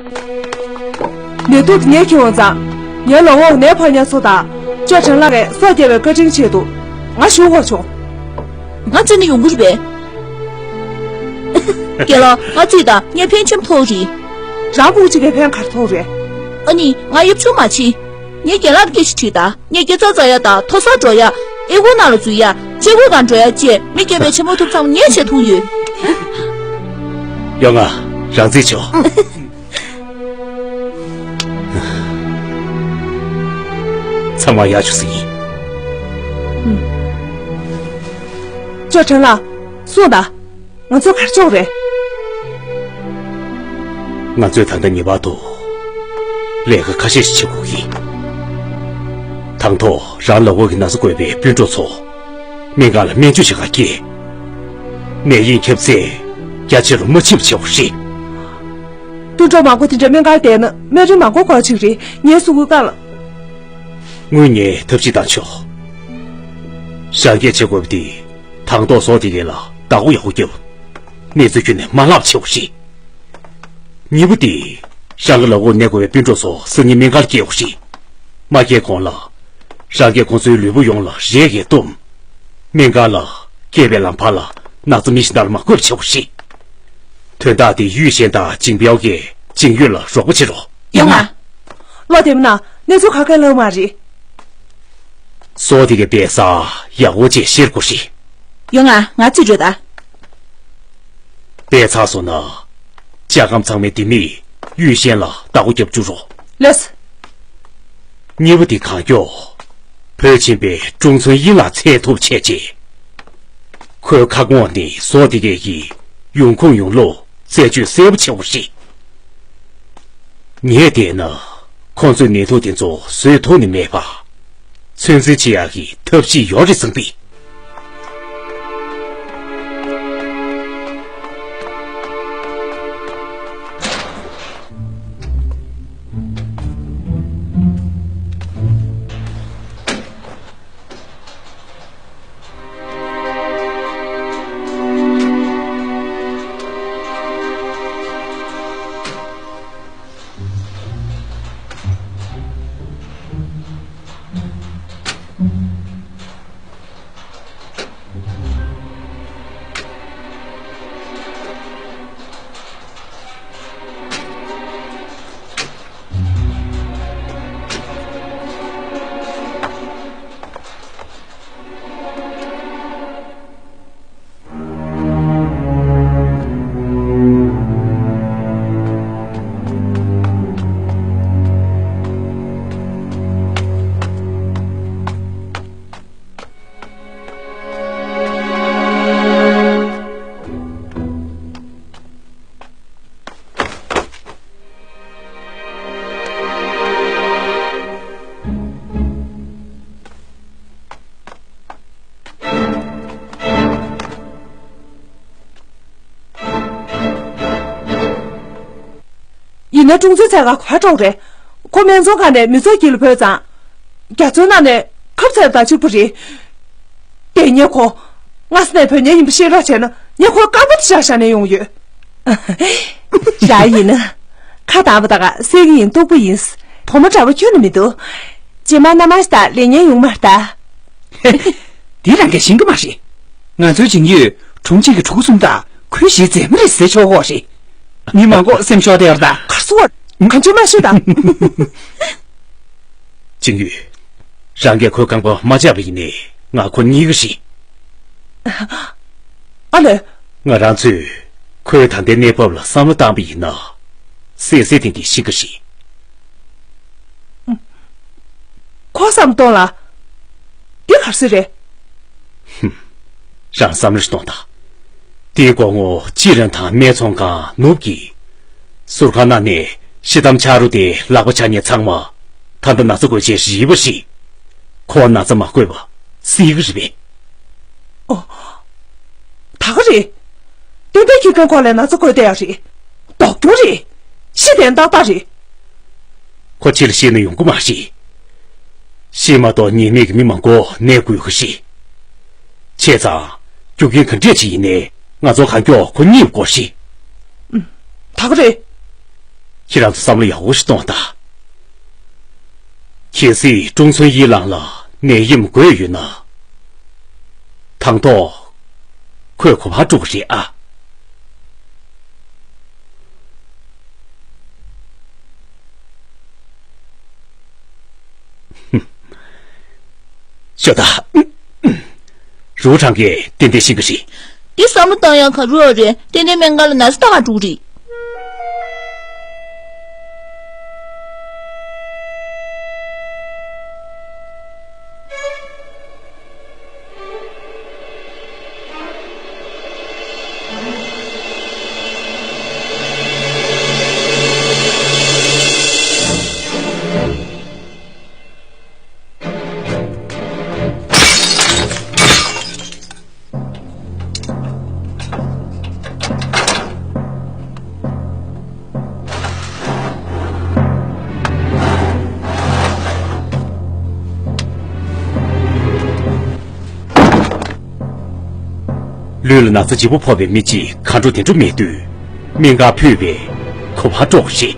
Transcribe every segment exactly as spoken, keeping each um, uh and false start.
ནད་དུག་དེ་ངས་འཁྱེར་འོང་ཙང་། ངའི་ལག་འོག་ནད་ཕོག་མཁན་ཚོ་དང་། ཅོ་ཁྲེན་ལགས་ཀྱིས་སྲོག་སྐྱོབ་པའི་བཀའ་དྲིན་ཆེད་དུ། ང་ཞུ་དགོས་བྱུང་། ང་བཙལ་ནས་ཡོང་གི་རེད་པས། རྒན་ལགས། ང་བརྩིས་དང་ངས་ཕན་ཆེན་པོ་ཐོགས་རེད། རང་ཕུང་གཅིག་གིས་ཕན་ག་རེ་ཐོགས་རེད། ཨ་ནི་ང་ཡབ་ཆུང་མ་བྱེད། ངས་རྒན་ལགས་ལ་སྐད་ཆ་དྲིས་དང་། ངས་དགེ་རྩ་འཛིན་ཡ་དང་མཐོ་སར་འགྲོ་ཡ། ཨེ་ཁུ་ནང་ལ་འཛུལ་ཡ། ཅེ་ཁུ་གང་འགྲོ་ཡ་བཅས་མི་སྐྱེས་པའི་ཆེན་མོ་ཐུབ་ཚང་མ་ངས་བྱེད་ཐུབ་ཡོད། ཡོང་ང་། རང་བརྩིས་ཆོག་ཚང་མ་ཡག་བྱུང་ཟིག་ཡིན། ཅོ་ཁྲེན་ལགས། གསུངས་དང་། ང་ཚོས་ག་རེ་བྱེད་དགོས་རེད། ང་ཚོས་ད་ལྟ་ངེས་པར་དུ་ལས་ཀ་ཁ་ཤས་ཤིག་བྱེད་དགོས་ཀྱི། དང་ཐོག་རང་ལག་འོག་གི་ན་ཚ་འགོས་པའི་སྤུན་གྲོགས་ཚོ་སྨན་ཁང་ལ་སྨན་བཅོས་བྱེད་གར་སྐྱེལ། ནད་ཡམས་ཁྱབ་ཚད་རྒྱ་ཆེ་རུ་མ་ཕྱིན་པ་བྱེད་དགོས་རེད། སྤུན་གྲོགས་མང་པོ་དེ་འདྲ་སྨན་ཁང་བསྡད་ན་སྨན་རིན་མང་པོ་དགོས་ཀྱི་རེད། ངའི་གཟུགས་པོ་དཀའ་ལ། དངུལ་ངས་ཐབས་ཤེས་བཏང་ཆོག་རང་སྐྱེལ་བྱེད་དགོས་པ་དེ། དང་ཐོག་ཟོག་དེ་གས་ལ་བདག་པོ་ཡག་པོ་རྒྱབ། གནས་ཚུལ་ཁྱོན་ནས་མ་ལྷག་པ་བྱེད་དགོས་ཤིག་གཉིས་པ་དེ། རང་གི་ལག་འོག་ནད་འགོས་པའི་སྤུན་གྲོགས་ཚོ་སང་ཉིན་སྨན་ཁང་ལ་སྐྱེལ་དགོས་ཤིག་མ་སྐྱེལ་གོང་ལ། རང་གིས་ཁོང་ཚོའི་ལུས་པོ་ཡོངས་ལ་རས་གས་བཏུམ། སྨན་ཁང་ལ་སྐྱེལ་བའི་ལམ་བར་ལ་ན་ཚ་མི་གཞན་དག་ལ་མ་འགོས་པ་བྱེད་དགོས་ཤིག་དོན་དག་དེ་ཡུས་ཞན་དང་ཅིང་པའོ་གིས་ཅིང་ཡུས་ལ་རོགས་པ་བྱེད་རོགས། ཡོང་ང་། བློ་བདེ་མོ་གནང་། གནས་ཚུལ་ག་གེ་ལྷག་མ་རེད། ཟོག་དེ་གའི་པད་ས་ཡག་པོ་ཅིག་བཤེར་དགོས་ཤིག་ཡོང་ང་། ང་རྩིས་སྤྲོད་དང་། པད་ཚར་སོང་ན། ལྕགས་སྒམ་ཚང་མའི་ལྡེ་མིག་ཡུས་ཞན་ལ་བདག་པོ་རྒྱབ་བཅུག་རོགས། ལགས་སོ། གཉིས་པ་དེ་གང་མགྱོགས། བོད་ཆེན་པོའི་ཀྲུང་ཚུན་དབྱིན་ལ་འཚོལ་ཐུབ་བྱས་རྗེས། ཁོའི་ཁ་སྔོན་ནས་ཟོག་དེ་གའི་ཡོང་ཁུངས་ཡོང་ལུགས། རྩད་གཅོད་གསལ་པོ་བྱེད་དགོས་ཤིག་ངས་བལྟས་ན། ཁོང་ཚོས་ནད་དུག་དེ་ཚོ་བཟོད་ཐུབ་ནི་མེད་པ། ཚོད་འཛིན་བྱེད་ཡག་གི་ཐབས་ཤེས་ཡོད་རེད་བསམ་གི། ཡིན་ན་ཀྲུང་ཚེ་ཚད་ག་ག་པར་འགྲོ་རེད། ཁོ་སྨན་ཚོང་ཁང་ནས་མི་ཚོགས་དཀྱིལ་ལ་བུད་ཙང་། རྒྱ་མཚོའི་ནང་ནས་ཁབ་ཚད་དང་གཅིག་པ་རེད། དེ་ཉེ་ཁོ། སྔ་ས་ནས་བུད་ཉལ་ཡིན་པ་ཤེས་རོགས་བྱས་ན་ཉེ་ཁོ་རྐང་པ་དེ་བཞག་བཞག་ནས་ཡོང་ཡོད། རང་ཡིན་ན། ཁ་དང་པ་དག་ག་སེ་གི་ཡིན་སྟུག་པོ་ཡིན། བུ་མོ་འདྲ་པོ་ཁྱོན་ནས་མི་འདུག་རྗེས་མ་མནའ་མ་ཞིག་དང་ལེན་མཁན་ཡོང་མ་རེད་ད། འདི་རང་གིས་ཤེས་ཀྱི་མ་རེད། ང་ཚོའི་ཇིང་ཡུས་གྲོང་ཁྱེར་གྱི་ཕྲུ་གུ་གསུམ་དང་ཁོའི་གཞིས་མཛེས་མ་རེད་ཟེར་ཆོག་གོ་རེད། མི་མང་པོ་སེམས་ཤོར་བསྡད་ཡོད་རེད་ད། གར་སོང་བ། གང་བྱུང་མ་ཤོད་ད། ཅིང་ཡུས། རང་གིས་ཁོའི་རྐང་པ་མ་བཅག་པ་ཡིན་ནའི་ང་ཁོ་རྙེད་ཀྱི་རེད། ཨ་ལས། ང་རང་ཚོས་ཁོའི་ད་ལྟའི་གནས་བབ་ལ་བསམ་བློ་བཏང་པ་ཡིན་ན། སེ་སེ་ཐན་གྱིས་ཤི་གི་རེད། ཁོ་བསམ་བློ་གཏོང་ལ། འདི་ག་རེ་ཟེར་རེད། ཧུམ། རང་བསམ་བློ་ཞིག་གཏོང་དང་། དེའི་སྐུ་ངོ་ཅི་རན་དང་སྨད་འཚོང་ཁང་ནུབ་ཀྱི། ཟུར་ཁང་ནང་ནས་ཤི་དམ་ཆ་རུ་དེ་ལག་པ་འཆང་མཁན་ཚང་མ། ད་ལྟ་ན་ཚ་འགོས་བྱས་རིལ་བ་ཞིག་ཁོ་ན་ཚ་མ་འགོས་པ་སྲིད་ཀྱི་རེད་པས། ཨོ། ད་ག་རེད། སྟོན་པའི་ཁྱི་རྐང་ཁོག་ལས་ན་ཚ་འགོས་བསྡད་ཡ་རེད། ལྡོག་རྒྱུ་རེད། ཤི་དེ་ཏག་ཏག་རེད། ཁོ་ཕྱི་ལ་ཤི་ནས་ཡོང་གི་མ་རེད། ཤི་མ་གཏོགས་ཉེས་མེད་ཀྱི་མི་མང་པོ་ནད་འགོས་ཀྱི་རེད། བྱས་ཙང་། རྒྱུ་རྐྱེན་ག་འདྲས་ཅིག་ཡིན་ནའི་ང་ཚོ་གང་མགྱོགས་ཁོ་རྙེད་དགོས་རེད། ཨུམ། ད་ག་རེད། ཁྱེད་རང་ཚོ་བསམ་བློ་ཡག་པོ་ཞིག་གཏོང་དང་། གལ་སྲིད་ཀྲུང་ཚུན་དབྱི་ལང་ལ་ནད་ཡམས་འགོས་ཡོད་ན། དང་ཐོག་ཁོས་གོ་བར་འགྲོ་གི་རེད་ཨ། ཤོད་དང་། རུའུ་ཁྲང་གིས་ཏན་ཏན་ཤེས་ཀྱི་རེད། འདི་བསམ་བློ་བཏང་ཡག་ག་རེ་ཡོད་རེད། ཏན་ཏན་སྨན་ཁང་ལ་ན་ཚ་ལྟ་ག་འགྲོ་གི་རེད། ལུས་ལ་ན་ཚ་ལྗིད་པོ་ཕོག་པའི་མི་གཅིག་ག་འགྲོ་དེ་འགྲོ་མེད་དུས། སྨན་ཁང་ཕུད་པའི་གོ་བར་འགྲོ་གི་རེད།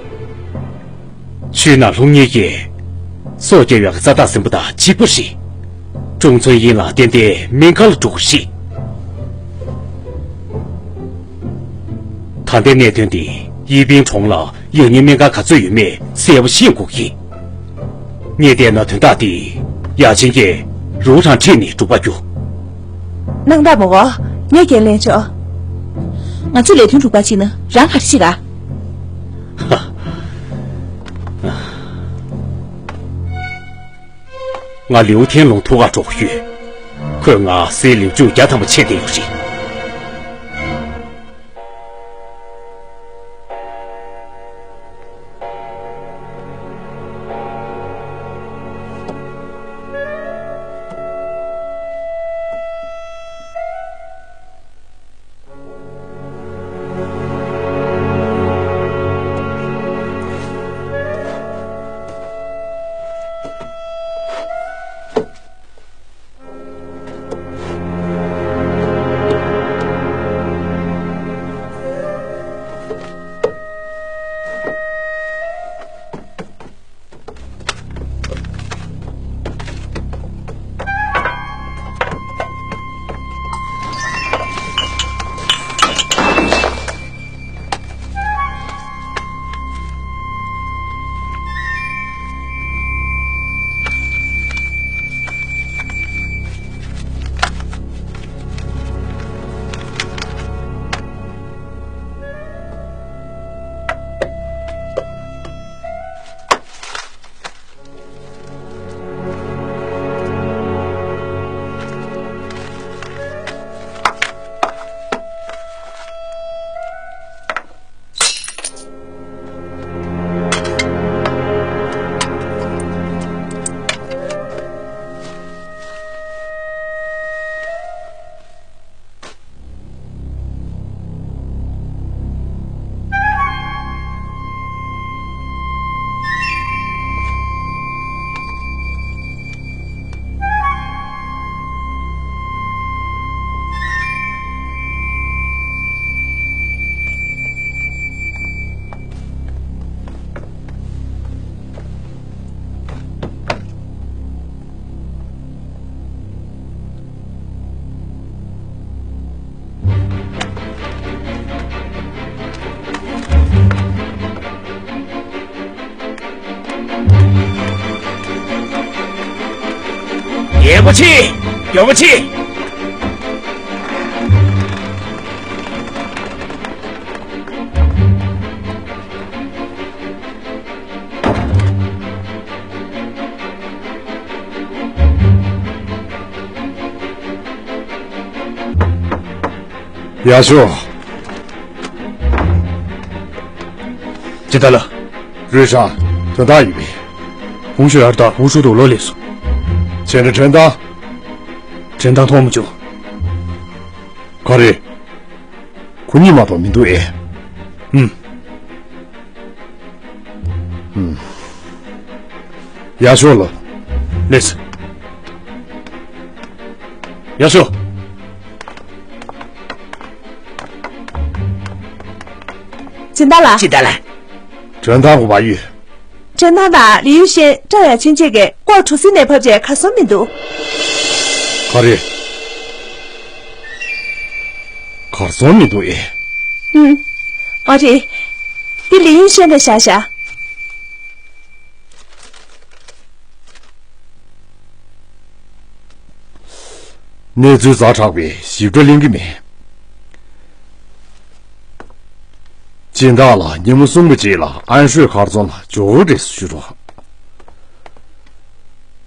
ཆུའི་ནང་ལྷུང་ཉེན་གྱིས་སྲོག་སྐྱོབ་ཡག་གི་རྩ་དག་ཟིན་པ་དང་གཅིག་པ་རེད། ཀྲུང་ཚུན་དབྱི་ལང་ཏན་ཏན་སྨན་ཁང་ལ་འགྲོ་གི་རེད། ད་ལྟའི་གནད་དོན་འདི་དབྱི་པིན་གྲོང་ལ་ཡང་སྙིང་སྨན་ཁང་ག་ཚོད་ཡོད་མེད་གསལ་པོ་ཤེས་དགོས་ཀྱི། ངས་བལྟས་ན་དོན་དག་འདི་ཡ་ཆེན་གྱིས་རུའུ་ཁྲང་ཁྲིད་ནས་སྒྲུབ་པར་འགྱུར། སྣང་དག་མ་གོ། ངས་འགན་ལེན་ཆོག་ང་ཚོས་ལས་དོན་སྒྲུབ་པ་བྱེད་ན་རང་ག་རེ་བྱེད་ག་ང་ལིའུ་ཐན་ལུང་ཐུག་ག་འགྲོ་གི་ཡོད། ཁོས་ང་སའི་ལེབ་མཇུག་བརྒྱ་ཐམ་པ་ཆད་བསྡད་ཡོད་རེད། ཡག་པོ་བྱེད། ཡག་པོ་བྱེད། ཡག་ཤོས། ཅི་ད་ལ། རུའུ་ཧྲང་། དོན་དག་ཡིན་པས། ཧུང་ཞུ་ཡར་དང་ཧུང་ཧྲུའུ་དུ་ལོ་ལས་སོ། ཁྱེད་འདྲ་དྲན་དང་། དྲན་དང་མཐོང་མི་བྱུང་། ག་རེ། ཁོ་གཉིས་མ་གཏོགས་མི་འདུག་ཨེ། ཧུམ། ཧུམ། ཡག་ཤོས་ལ། ལེས། ཡག་ཤོས། སྦྱིན་བདག་ལགས། སྦྱིན་བདག་ལགས། དྲན་ཐང་གོ་བ་ཡོད། དྲན་ཐང་དང་ལི་ཡུས་ཤན་ཀྲའོ་ཡ་ཆིན་བཅས་ཀྱིས་ལྐོག་གྲུ་གཟིངས་ནས་ཕབ་བྱས་གར་སོང་མི་འདུག་ག་རེ། གར་སོང་མི་འདུག་ཨེ། ཨུམ། ཨ་རེད། འདི་ལི་ཡུས་ཤན་ལ་བཞག་བཞག་གནས་ཚུལ་ཛ་དྲག་པས་ཞིབ་ཕྲ་གླེང་གི་མེད། སྦྱིན་བདག་ལགས། ཉིན་མོ་གསུམ་པོ་རྗེས་ལ་ཨན་ཧྲུའེ་མཁར་རྫོང་ལ་ཇོ་བོ་འདྲེས་སུ་ཞུ་རོགས།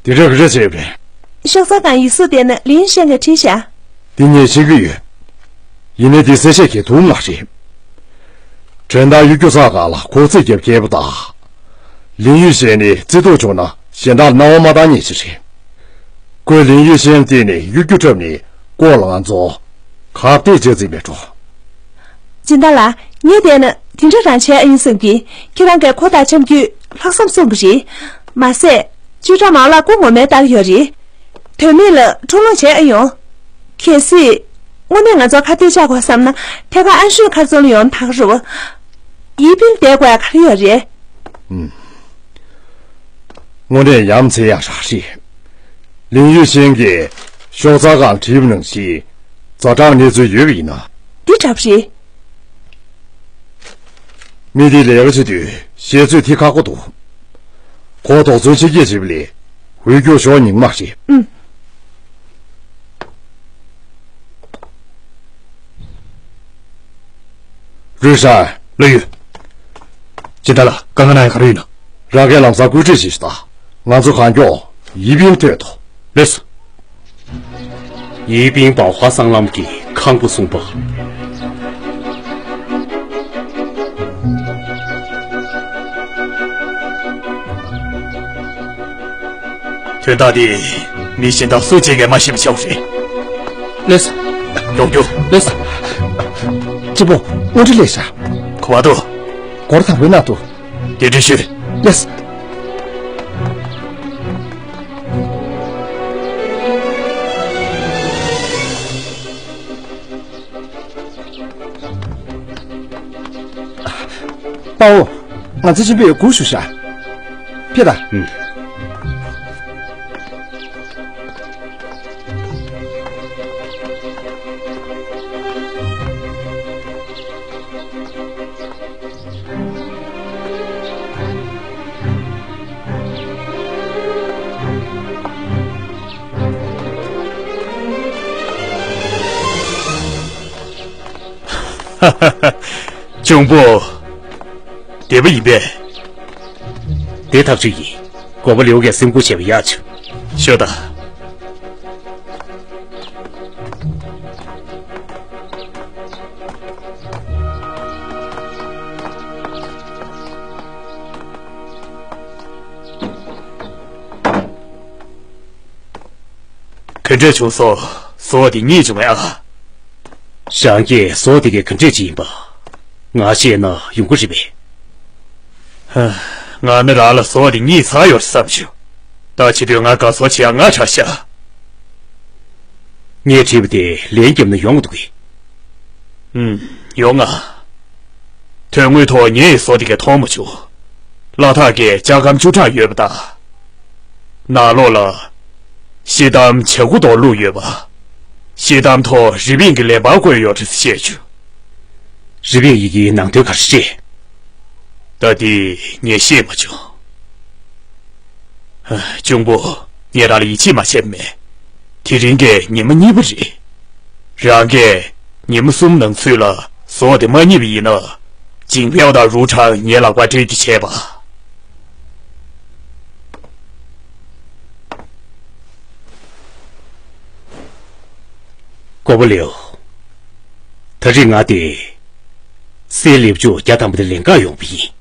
དེ་འདྲ་གི་རེ་བྱས་པས། ཤོག་ཚང་དང་ཡིག་གཟུགས་དེ་ནི་ལིན་ཤན་གྱིས་བྲིས་ཤག་དེ་ངས་ཤེས་ཀྱི་ཡོད། ཡིན་ནའི་དེ་གསལ་བཤད་བྱེད་ཐུབ་མ་རེད། དྲན་ཐང་གཡུག་རྒྱུ་ཚགས་ཁང་ལ་ཁོག་རྩིས་རྒྱབ་མཁས་པོ་དང་། ལིན་ཡུས་ཤན་ནི་རྩིས་ཐོ་བྱུང་ན་གཞན་དག་སྣང་བ་མ་བཏང་མཁན་ཞིག་རེད། ཁོས་ལིན་ཡུས་ཤན་བརྟེན་ནས་གཡུག་རྒྱུ་འཁྲབ་ནས་ལྐོག་ལ་ང་ཚོ་ཁ་གཏད་བྱས་རྩིས་མེད་འགྲོ། སྦྱིན་བདག་ལགས། ངས་བལྟས་ན་དེ་འདྲ་རང་བྱས་ཨེ་ཡིན་བསམ་གི། ཁྱེད་རང་གིས་ཁོ་དང་འཆམ་རྒྱུའི་ལྷག་བསམ་གསུང་གི་རེད། མ་ཟད། ཅུས་ཀྲང་མའོ་ལགས་སྐུ་ངོ་མས་ལྟ་གི་ཡོད་རེད། དོན་མེད་ལ་འཁྲུག་ལོང་བྱས་ཨེ་ཡོང་། གལ་སྲིད། དངོས་གནས་ང་ཚོ་ཁ་གཏད་བཅག་དགོས་བསམ་ན་ཐད་ཀར་ཨན་ཧྲུའེ་མཁར་རྫོང་ལ་ཡོང་ན་ད་ག་རེད། ཡི་པིན་བསྡད་དགོས་ཡ་ག་རེ་ཡོད་རེད། ཨུམ། དངོས་གནས་ཡ་མཚན་ཡང་རག་རེད། ལིན་ཡུས་ཤན་གྱིས་ཤོག་ཚང་ཁང་བྲིས་པ་ནང་བཞིན་ཛ་དྲག་གནས་ཚུལ་ཡོད་པ་ཡིན་ན། འདི་འདྲ་པོ་རེད། མི་དེས་ལས་ཀ་བྱེད་དུས་ཤེས་ཚོད་ཐིག་ཁག་པོ་འདུག་ཁོ་དོགས་ཟོན་ཆེ་སྐྱེས་བྱེད་པ་ལས་འོས་སྐྱོར་ཞོག་ཉིན་མ་རེད། ཨུམ། རུས་ཧྲན། ལོས་ཡོད། སྦྱིན་བདག་ལགས། དཀའ་ངལ་གནང་ཡ་ག་རེ་ཡོད་ན། རང་གིས་ལམ་སང་སྐུལ་ཁྲིད་བྱེད་ཤོག་དང་། ང་ཚོ་གང་མགྱོགས་ཡི་པིན་ཐོན་ཐོག་ལགས་སོ། ཡི་པིན་པའོ་ཧྭ་སྲང་ལམ་གྱི་ཁང་པ་གསུམ་པ། དོན་དག་འདི་མི་གཞན་དག་སུ་གཅིག་གིས་མ་ཤེས་པ་བྱ་དགོས་རེད། ལགས་སོ། མགྱོགས་མགྱོགས། ལགས་སོ། གཅེན་པོ། དངོས་འབྲེལ་ལས་བྱ། གོ་བ་འདུག་སྒོར་དང་པོའི་ནང་དུ། དེ་འདྲ་ཞུ། ལགས་སོ། དཔའ་བོ། ང་ཚོ་གཅེན་པོས་སྒུག་བཞུགས་ཤག་ཕེབས་དང་། ཨུམ། གཅུང་པོ། བདེ་པོ་ཡིན་པས། བདེ་ཐག་ཆོད་ཡིན། གོ་པ་ལེའུ་གིས་སེམས་ཁུར་བྱས་པ་ཡག་བྱུང་། ཤོད་དང་། ག་འདྲ་བྱུང་སོང་། ཟོག་དེ་རྙེད་བྱུང་ངས་ཨ། ཞང་གིས་ཟོག་དེ་གའི་ག་འདྲས་ཅིག་ཡིན་པ། ང་ཤེས་ན་ཡོང་གི་རེད་པས། ཧ། ང་ནི་རང་ལ་ཟོག་དེ་རྙེད་ཚར་ཡོད་བསམ་བྱུང་། ད་བྱེད་དུས་ང་དགའ་ཚོར་བྱེད་ཡག་ང་ཆགས་ཤག་ངས་བྲིས་པ་དེ་ལན་བརྒྱབ་ན་ཡོང་གི་འདུག་གས། ཨུམ། ཡོང་ང་། དོན་དངོས་ཐོག་ངས་ཟོག་དེ་ག་མཐོང་མ་བྱུང་། ལ་དྭགས་ཀྱི་ལྕགས་སྒམ་བཅུ་ཕྲག་ཡོད་པ་དང་། ནང་ལོགས་ལ། ཤེལ་དམ་བྱ་ཁུ་དོག་བླུགས་ཡོད་པ། ཤེལ་དམ་ཐོག་རི་བེང་གི་ལེགས་པར་བརྐོས་ཡོད་རེད་བཤད་བྱུང་། རི་བེང་ཡི་གེའི་ནང་དོན་ག་རེ་རེད། ད་དེ་ངས་ཤེས་མ་བྱུང་། ཧ། གཅུང་པོ། ངས་རང་ལ་ཡིད་ཆེས་མ་བྱས་པ་མེད། དེ་རིང་གི་ཉི་མ་གཉིས་པ་རེད། རང་གིས་ཉི་མ་གསུམ་ནང་ཚུད་ལ་ཟོག་དེ་མ་རྙེད་པ་ཡིན་ན། ཅིང་པེའོ་དང་རུའུ་ཁྲང་ངའི་ལག་པར་སྤྲད་རྒྱུ་བྱས་པ། གོ་པ་ལེའོ། ད་རེས་ང་དེ། སའི་ལེབ་ཅུ་བརྒྱ་ཐམ་པ་དེ་ལེན་གར་ཡོང་བ་ཡིན།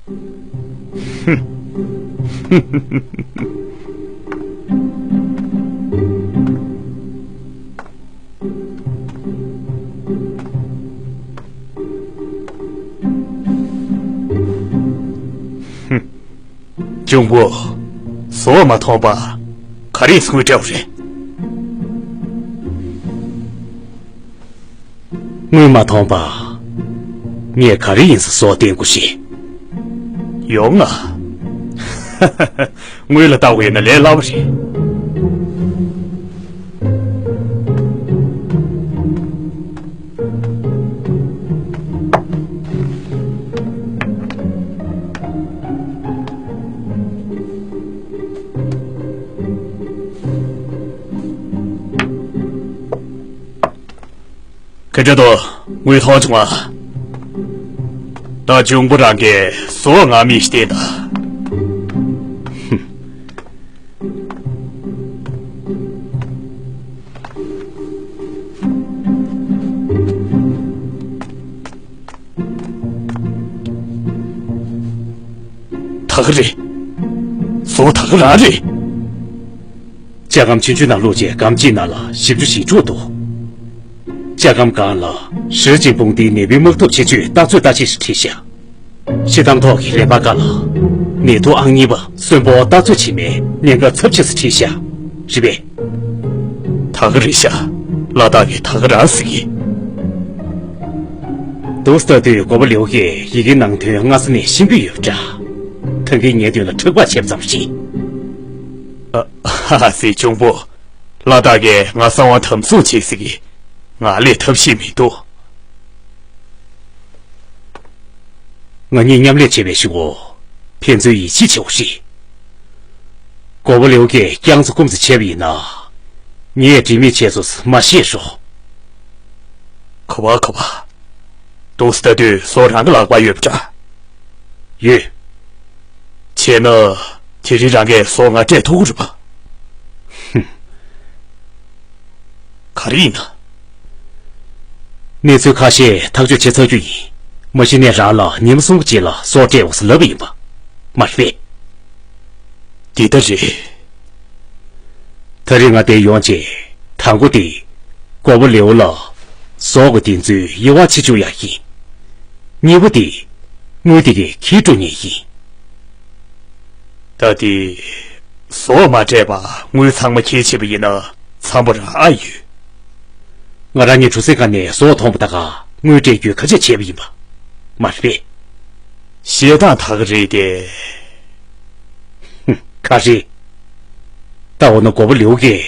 གཅུང་པོ། ཟོག་མ་མཐོང་པ། ག་རེས་དངུལ་སྤྲད་པ་རེད། དངུལ་མ་མཐོང་པ། ངས་ག་རེ་ཡིན་ཟེར་ཟོག་བསྟན་དགོས་ཤེས། ཡོང་ང་། སྔོན་ལ་བལྟ་བ་ཡིན་ན་ལས་སླ་བ་རེད། ཁ་ཆེ་དོ། དངུལ་ཐོག་བྱུང་བ། ད་འབྱུང་པོ་རང་གིས་བཟོ་ང་མི་ཤི་བསྟན་ད། ད་ག་རེད། བཟོ་ད་ག་རང་རེད། ལྕགས་སྒམ་ཆུང་ཆུང་ནང་བླུགས་རྗེས་སྒམ་གཅིག་ནང་ལ་བཞི་བཅུ་ཞེ་དྲུག་འདུག་ལྕགས་སྒམ་སྒང་ལ་ཧྲིལ་ཅིང་ཕུང་ཏིའི་ནད་འབུའི་དམག་འཐབ་ཆེད་སྤྱོད་རྟགས་མཚོན་ལྟ་ཅེས་སུ་བྲིས་ཤག་ཤི་དམ་ཐོག་གི་རེམ་པ་སྒང་ལ་ནད་དུག་ཨང་གཉིས་པ་གསོན་པོ་རྟགས་མཚོན་བྱེད་མིའི་གནད་འགག་ཚབས་ཆེ་སུ་བྲིས་ཤག་རེད་པས། ད་ག་རེད་ཤག་ལ་དྭགས་ཀྱིས་ད་ག་རང་ཟེར་གི། འདུག་སེ་ལྟ་དུས་མགོན་པོ་ལེའུ་གིས་ཡི་གེའི་ནང་དོན་སྔ་ས་ནས་ཤེས་ཀྱི་ཡོད་པ་འདྲ། ད་གིན་ངའི་མདུན་ལ་འཁྲུག་པ་བྱས་པ་ཙམ་རེད། ཨ། ཧ་ཧ། སྲིད་གཅུང་པོ། ལ་དྭགས་ཀྱིས་ང་གསང་བ་དམ་བཟུང་བྱེད་ཟེར་གི། ང་ལས་ཐབས་ཤེས་མི་འདུག་ང་གཉིས་མཉམ་ལས་བྱས་པའི་གཞུག་གུ་ཕན་ཚུན་ཡིད་ཆེས་བྱེད་དགོས་རེད། མགོན་པོ་ལེའུ་གིས་རྐྱང་ཚོ་སྐུམ་ཚོ་བྱས་པ་ཡིན་ན། ངས་འབྲེལ་མེད་བྱས་སོང་ཟེར་མ་བཤད་རོགས། ག་པར་ག་པར། འདུག་སེ་ལྟ་དུས་བཟོ་རང་གི་ལག་པར་ཡོད་པ་འདྲ། ཡོད། བྱས་ན། དེ་རིང་རང་གིས་བཟོ་ང་སྤྲད་ཐུབ་ཀྱི་རེད་པ། ཧུམ། ག་རེ་ཡིན་ན། གནས་ཚུལ་ཁ་ཤས་ཐག་གཅོད་བྱེད་ཚར་རྒྱུ་ཡིན། མ་གཞི་ནས་རང་ལ་ཉིན་མོ་གསུམ་གྱི་རྗེས་ལ་བཟོ་སྤྲད་འོང་ཟེར་ལབ་པ་ཡིན་པ། མ་རེད་པས། འདི་ལྟར་རེད། ད་རེས་ང་འདིར་ཡོང་རྗེས་དང་པོ་དེ། མགོན་པོ་ལེའུ་ལ་བཟོ་གི་དེ་ཚོའི་དབྱེ་བ་ཕྱེ་བཅུག་ཡག་ཡིན། གཉིས་པ་དེ། དངུལ་དེ་གས་ཁྱེར་འགྲོ་ཉེན་ཡིན། ད་དེ། བཟོ་མ་སྤྲད་པར་དངུལ་ཚང་མ་ཁྱེར་ཕྱིན་པ་ཡིན་ན་འཚམ་པོ་རང་ཨ་ཡོད། ང་རང་གཉིས་གྲུ་གཟིངས་སྒང་ནས་བཟོ་མཐོང་བ་ད་ག་དངུལ་སྤྲད་རྒྱུའི་ཁ་ཆད་བྱས་པ་ཡིན་པ། མ་རེད་པས། བཤད་སྟངས་ད་ག་རེད་དེ། ཧུམ། ག་རེད། ད་འོ་ན་མགོན་པོ་ལེའུ་གིས་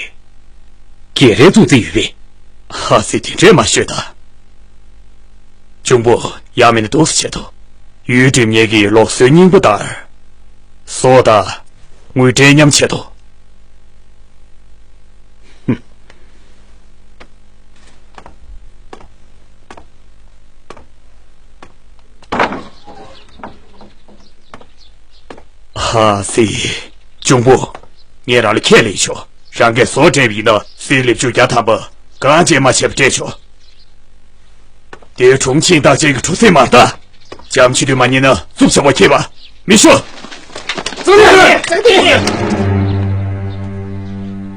སྒེར་རེ་བཙོང་རྩིས་ཡོད་པས། ཧ་སི། དེ་འདྲས་མ་ཤོད་ད། གཅུང་པོ། ཡང་མིན་ན་འདུག་སེ་བྱེད་དོ། ཡུལ་སྒྲིམ་ཉེ་གི་ལུགས་སྲོལ་རྙིང་པ་ལྟར། བཟོ་དང་། དངུལ་འབྲེལ་མཉམ་བྱེད་དོ། ཧ་སི། གཅུང་པོ། ངས་རང་ལ་ཁས་ལེན་ཆོག་རང་གིས་བཟོ་སྤྲད་པ་ཡིན་ན་སྲིད་ལེབ་ཆུ་བརྒྱ་ཐམ་པ་གང་བྱས་མ་བྱས་པ་སྤྲད་ཆོག་དེའི་དྲུང་ཆེན་རྟགས་ཅན་གྱི་གྲུ་གཟིངས་མར་ལྟ། འཇམ་ཆུ་དུས་མ་ཉན་ན་རྩུབ་ཆེ་བ་ཁྱེད་པ་མི་ཤོ།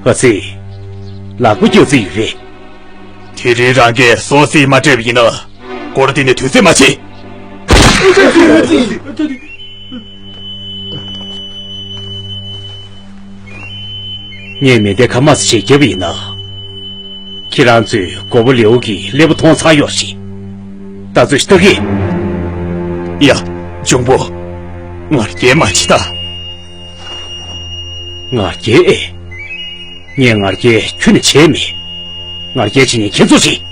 ཧ་སི། ལག་པ་སྐྱོར་རྩིས་ཡོད་རེད། དེ་རིང་རང་གིས་བཟོ་རྩིས་མ་སྤྲད་པ་ཡིན་ན། སྐོར་འདི་ནས་དུས་ཚོད་མ་བྱེད། ངས་མེ་མདའི་ཁ་དམར་སེ་ཞིག་བརྒྱབ་པ་ཡིན་ན། ཁྱེད་རང་ཚོས་མགོན་པོ་ལེའུ་གི་ཀླད་པ་མཐོང་ཚར་ཡོད་རེད། ད་ཚོད་ཞིག་ལྟ་གི། ཡ། གཅུང་པོ། ང་རྒྱལ་མ་བྱེད་ད། ང་རྒྱལ་ཨེ། ངས་ང་རྒྱལ་ཁྱོན་ནས་བྱས་མེད། ང་རྒྱལ་བྱེད་མཁན་ཁྱེད་ཚོ་རེད།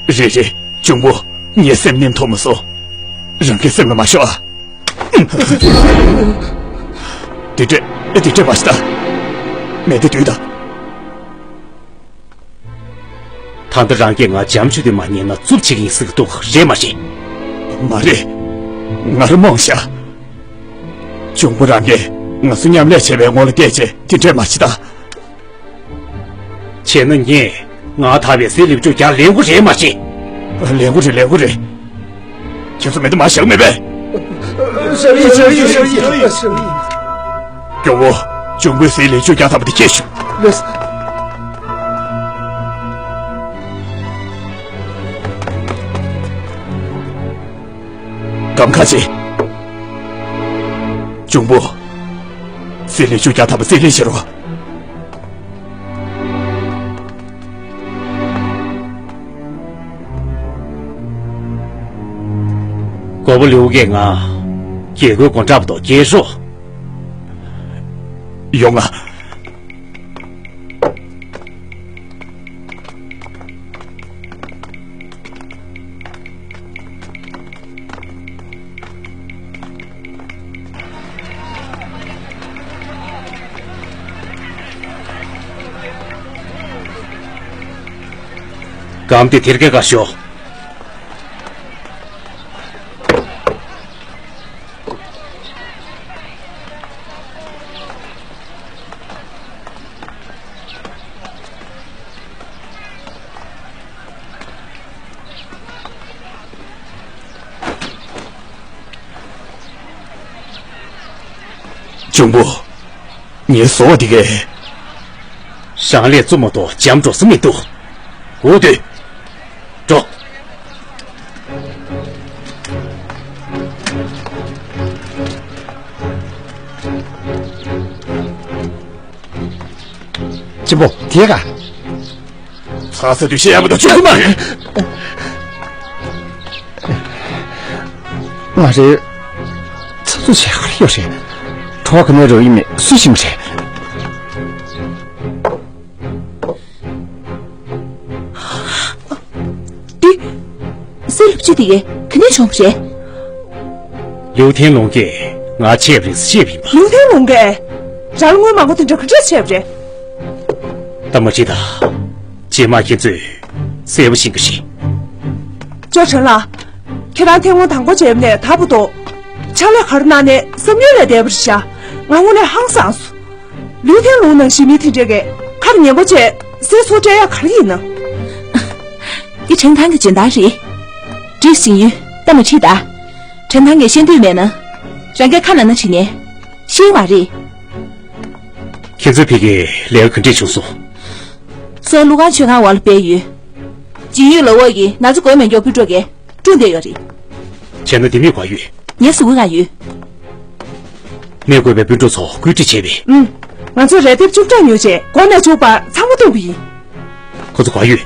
རེད་རེད། གཅུང་པོ། ངའི་སེམས་ནེམ་ཐོག་མ་སོང་། རང་གི་སེམས་ལ་མ་ཤོག་ཨ། དེ་འདྲས་དེ་འདྲས་མ་བྱེད་ད། མེ་མདའ་སྡུད་ད། ད་ལྟ་རང་གིས་ང་འཇམ་ཆུང་དུ་མ་ཉན་ན་རྩུབ་བྱེད་ཀྱི་ཡིན་ཟེར་གྱི་འདུག་རེད་མ་རེད། མ་རེད། ང་རང་རྨོངས་ཤག་གཅུང་པོ་རང་གིས་ང་ཚོ་མཉམ་ལས་བྱས་པའི་ངོ་ལ་བལྟས་བྱས་དེ་འདྲས་མ་བྱེད་ད། བྱས་ན་ངས་ང་དག་པའི་སྲིད་ལེབ་ཆུ་རྒྱག་ལེན་དགོས་རེད་མ་གཏོགས། ལེན་དགོས་རེད། ལེན་དགོས་རེད། ཁྱེད་ཚོ་མེ་མདའ་མར་བཞག་མེད་པས། བཞག་ཡིན། བཞག་ཡིན། བཞག་ཡིན། སྐྱོ་བོ། གཅུང་པོའི་སྲིད་ལེབ་ཆུ་རྒྱག་ཐུབ་པ་དེ་ཁྱེད་ཞུ། ལགས་སོ། གམ་ཁ་ཆེ། གཅུང་པོ། སྲིད་ལེབ་ཆུ་རྒྱག་ཐུབ་པ་རྩིས་ལེན་བྱེད་རོགས། མགོན་པོ་ལེའུ་གིས་ང་ རྒྱལ་སྒོའི་སྒོ་འགྲམ་དུ་སྐྱེལ་ཤོག་ཡོང་ང་། སྒམ་དེ་དེར་སྐྱེལ་ག་ཤོག་འབྱུང་པོ། ངའི་བཟོ་བ་འདི་གས། རང་ལས་བཙུན་མ་གཏོགས་འཇམ་འགྲོ་ས་མི་འདུག་སྒུག་སྡོད། འགྲོ། གཅེན་པོ། དེ་ག་ཚ་ཚ་དུས་བཤད་ཡག་མི་འདུག་བཅུག་གི་མ་རེད། མ་རེད། ཚ་ཚུ་བྱས་ག་རེ་ཡོད་རེད། གྲོགས་ག་ནས་རོ་ཡིན་མེད་སུ་ཤེས་མི་རེད། འདི། སེ་ལུ་ཅི་དེ་གས་ག་ནས་བྱུང་བ་རེད། ལིའུ་ཐན་ལུང་གིས་ང་ཆད་པ་རེད་ཟེར་བཤད་པ་ཡིན་པ། ལིའུ་ཐན་ལུང་གིས། རང་ལ་དངུལ་མང་པོ་དེ་འདྲ་ག་འདྲས་བྱས་པ་རེད། ད་མ་ཕྱི་ད། རྗེས་མ་ཁྱེད་ཚོས་གསལ་པོ་ཤེས་ཀྱི་རེད། ཅོ་ཁྲེན་ལགས། ཁྱེད་རང་ཐེངས་མ་དང་པོ་མཇལ་བ་ནས་ད་བར་དུ། ཕྱག་ལས་ག་རེ་གནང་ནས་བསམ་ཡུལ་ལས་འདས་པ་རེད་ཤག་ང་དངོས་གནས་ཧང་སངས་སོང་། ལིའུ་ཐན་ལུང་ནང་བཞིན་མི་དེ་འདྲས་ཀྱི་ཁ་ཉན་པོ་བྱས་སེ་ཚོ་སྤྲད་ཡག་ག་རེ་ཡིན་ནམ། འདི་ཁྲེན་ཐང་གི་སྦྱིན་བདག་རེད། འགྲིག་ཟིན་ཡུལ་ལྟ་མ་ཁྲིད་ད། ཁྲེན་ཐང་གིས་ཤེས་འདོད་མེད་ན། རང་གི་ཁ་ནང་ན་ཁྲིད་ནས། ཤེས་བ་རེད། ཁྱེད་ཚོའི་ཕ་གིའི་ལས་ཀ་ག་འདྲས་བྱུང་སོང་། སོ་ལུ་ཁང་མཆོད་ཁང་འོག་ལ་སྤེལ་ཡོད། སྦྱིན་ཡུལ་ལ་འོག་གི་ན་ཚ་འགོས་མེད་མགྱོགས་པོ་འགྲོ་གས། བཀྲུ་འདོད་ཡོད་རེད། བྱས་ན་ལྡེ་མིག་ག་ཡོད། ངའི་གཟུགས་པོ་ག་ཡོད། ནད་འགོས་པའི་སྤུན་གྲོགས་ཚོ་བཀོད་སྒྲིག་བྱས་པས། ཨུམ། ང་ཚོ་རས་དེབ་བཅུ་ཕྲག་ཉོས་རྗེས་འགོ་ནས་མཇུག་བར་ཚང་མ་བཏུང་བ་ཡིན། ཁོ་ཚོ་ག་ཡོད།